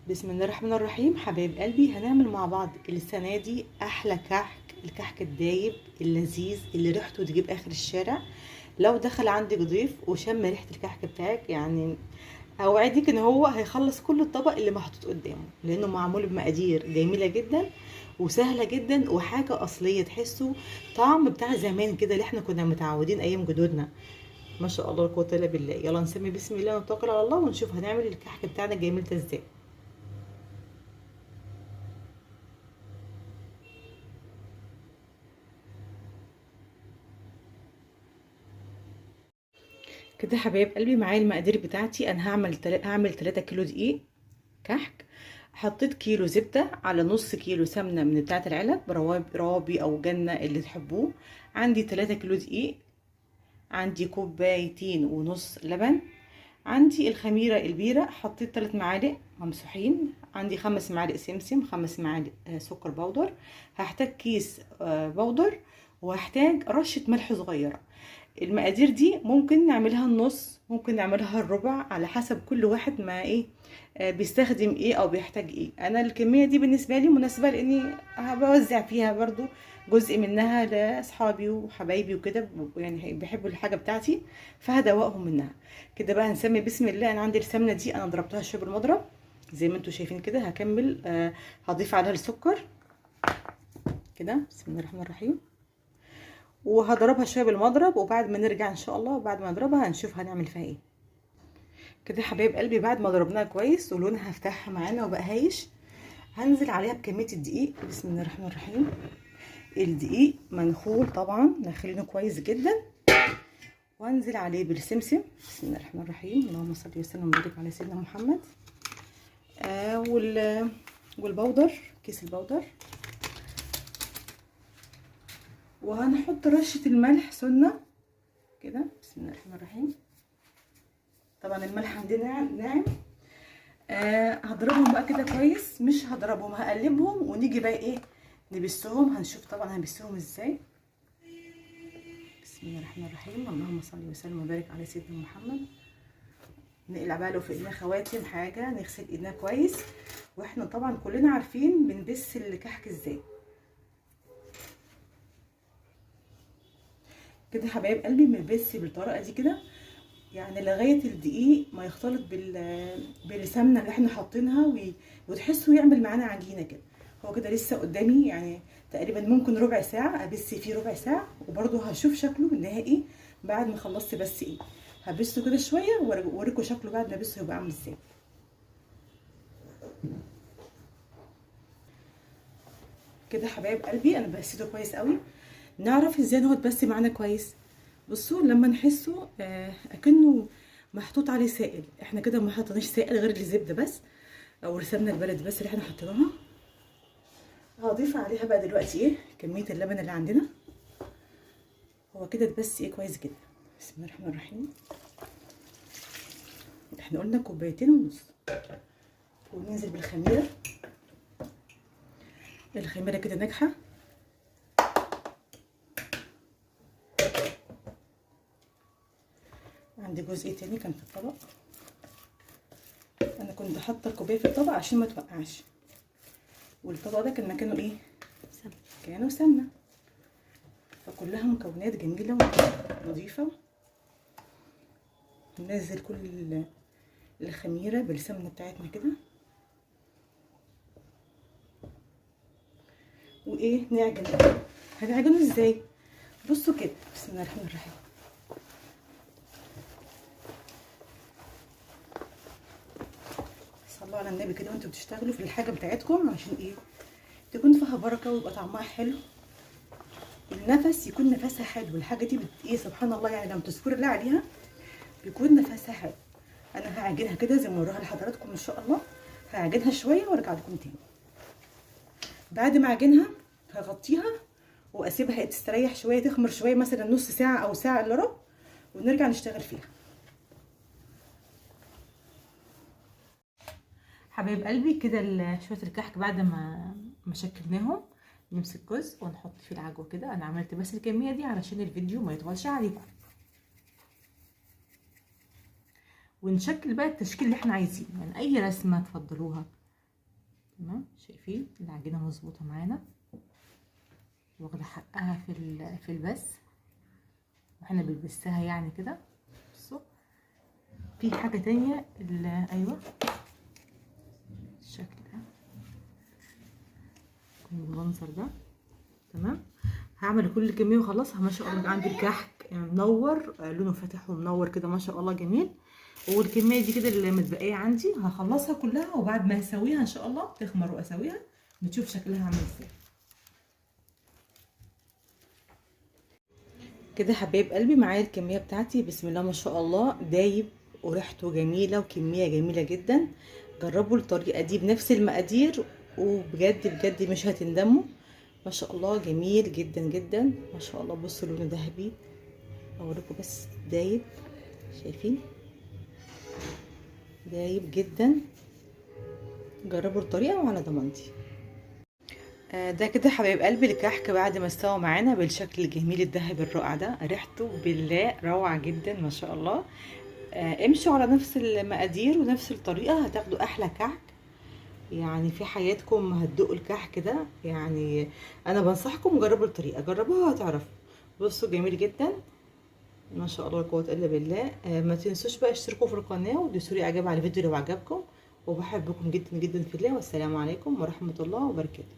بسم الله الرحمن الرحيم. حبايب قلبي، هنعمل مع بعض السنة دي احلى كحك، الكحك الدايب اللذيذ اللي ريحته تجيب اخر الشارع. لو دخل عندك ضيف وشم ريحه الكحك بتاعك، يعني اوعدك ان هو هيخلص كل الطبق اللي محطوط قدامه، لانه معمول بمقادير جميلة جدا وسهلة جدا وحاجه اصلية، تحسوا طعم بتاع زمان كده اللي احنا كنا متعودين ايام جدودنا. ما شاء الله لا قوة الا بالله. يلا نسمي بسم الله ونتوكل على الله ونشوف هنعمل الكحك بتاعنا الجميل ده ازاي. كده حبايب قلبي، معايا المقادير بتاعتي. انا هعمل 3 كيلو دقيق كحك. حطيت كيلو زبدة على نص كيلو سمنه من بتاعه العلب، روابي او جنة اللي تحبوه. عندي 3 كيلو دقيق، عندي كوبايتين ونص لبن، عندي الخميره البيره حطيت 3 معالق ممسوحين، عندي 5 معالق سمسم، 5 معالق سكر بودر. هحتاج كيس بودر، وهحتاج رشه ملح صغيرة. المقادير دي ممكن نعملها النص، ممكن نعملها الربع، على حسب كل واحد ما ايه بيستخدم ايه او بيحتاج ايه. انا الكمية دي بالنسبة لي مناسبة، لاني بوزع فيها برضو جزء منها لاصحابي وحبايبي وكده، يعني بيحبوا الحاجة بتاعتي فهدوقهم منها كده. بقى هنسمي بسم الله. انا عندي السمنة دي انا ضربتها شوية بالمضرب زي ما انتم شايفين كده. هكمل هضيف عليها السكر كده، بسم الله الرحمن الرحيم، وهضربها شوية بالمضرب. وبعد ما نرجع ان شاء الله بعد ما نضربها هنشوف هنعمل فيها ايه. كده حبايب قلبي، بعد ما ضربناها كويس ولونها فتحها معانا وبقى هايش، هنزل عليها بكمية الدقيق. بسم الله الرحمن الرحيم. الدقيق منخول طبعا، نخلينه كويس جدا، وانزل عليه بالسمسم. بسم الله الرحمن الرحيم، اللهم صل وسلم وبارك على سيدنا محمد. والبودر، كيس البودر، وهنحط رشة الملح سنة كده. بسم الله الرحمن الرحيم. طبعا الملح عندنا ناعم. هضربهم بقى كده كويس، مش هضربهم، هقلبهم، ونيجي بقى ايه نبسهم. هنشوف طبعا هنبسهم ازاي. بسم الله الرحمن الرحيم، اللهم صل وسلم وبارك على سيدنا محمد. نقلع بقى لو في ايدنا خواتم حاجة، نغسل ايدنا كويس، واحنا طبعا كلنا عارفين بنبس الكحك ازاي. كده حبايب قلبي بنبس بالطريقة دي كده، يعني لغاية الدقيق ما يختلط بالسمنه اللي احنا حاطينها، وتحسوا يعمل معانا عجينه كده. هو كده لسه قدامي يعني تقريبا ممكن ربع ساعة، ابس فيه ربع ساعة، وبرده هشوف شكله النهائي بعد ما خلصت. بس ايه، هبسه كده شوية واوريكم شكله بعد ما ابسة هيبقى عامل ازاي. كده حبايب قلبي انا بسيته كويس قوي. نعرف ازاي نقعد بس معانا كويس. بصوا لما نحسه اكنه محطوط عليه سائل، احنا كده ما حطيناش سائل غير الزبدة بس او السمنة البلدي بس اللي احنا حطيناها. هضيف عليها بقى دلوقتي ايه كمية اللبن اللي عندنا. هو كده بس ايه كويس جدا. بسم الله الرحمن الرحيم. احنا قلنا كوبايتين ونص. وننزل بالخميره. الخميره كده ناجحة. عندي جزء تاني كان في الطبق، انا كنت حاطه الكوباية في الطبق عشان ما توقعش، والطبق ده كان مكانه ايه؟ سمنه. كانوا سمنه. فكلها مكونات جميلة ونظيفه. ننزل كل الخميره بالسمنه بتاعتنا كده، وايه نعجن. هنعجنه ازاي؟ بصوا كده، بسم الله الرحمن الرحيم. صلوا على النبي كده وانتوا بتشتغلوا في الحاجة بتاعتكم، عشان ايه؟ تكون فيها بركة ويبقى طعمها حلو، النفس يكون نفسها حلو. الحاجة دي ايه سبحان الله، يعني لما تذكر الله عليها بيكون نفسها حلو. انا هعجنها كده زي ما وراها لحضراتكم ان شاء الله. هعجنها شوية وارجع لكم تاني. بعد ما اعجنها هغطيها واسيبها تستريح شوية، تخمر شوية، مثلا نص ساعة او ساعة الا ربع، ونرجع نشتغل فيها. حبايب قلبي كده شوية الكحك بعد ما شكلناهم، نمسك جزء ونحط فيه العجوه كده. انا عملت بس الكمية دي علشان الفيديو ما يطولش عليكم. ونشكل بقى التشكيل اللي احنا عايزينه، يعني اي رسمه تفضلوها. تمام، شايفين العجينة مظبوطة معانا، واخده حقها في البس، واحنا بنبسها يعني كده. بصوا في حاجة تانية، ايوه الشكل ده المنظر ده. تمام، هعمل كل الكمية واخلصها. ما شاء الله عندي الكحك منور، لونه فاتح ومنور كده ما شاء الله جميل. والكميه دي كده اللي متبقيه عندي هخلصها كلها، وبعد ما هسويها ان شاء الله تخمر واسويها نشوف شكلها عامل ازاي. كده حبايب قلبي معايا الكمية بتاعتي، بسم الله ما شاء الله، دايب وريحته جميلة وكمية جميلة جدا. جربوا الطريقة دي بنفس المقادير وبجد بجد مش هتندموا. ما شاء الله جميل جدا جدا ما شاء الله. بصوا لونه ذهبي، اوريكم بس دايب، شايفين دايب جدا. جربوا الطريقة وعلى ضمانتي. ده كده حبايب قلبي الكحك بعد ما استوى معانا بالشكل الجميل الذهبي الرائع ده، ريحته بالله روعه جدا ما شاء الله. امشوا على نفس المقادير ونفس الطريقة هتاخدوا احلى كحك يعني في حياتكم، هتدوقوا الكحك ده. يعني انا بنصحكم جربوا الطريقة، جربوها هتعرفوا. بصوا جميل جدا ما شاء الله، لا قوة الا بالله. ما تنسوش بقى اشتركوا في القناة ودوسوا لي اعجاب على الفيديو لو عجبكم، وبحبكم جدا جدا في الله. والسلام عليكم ورحمة الله وبركاته.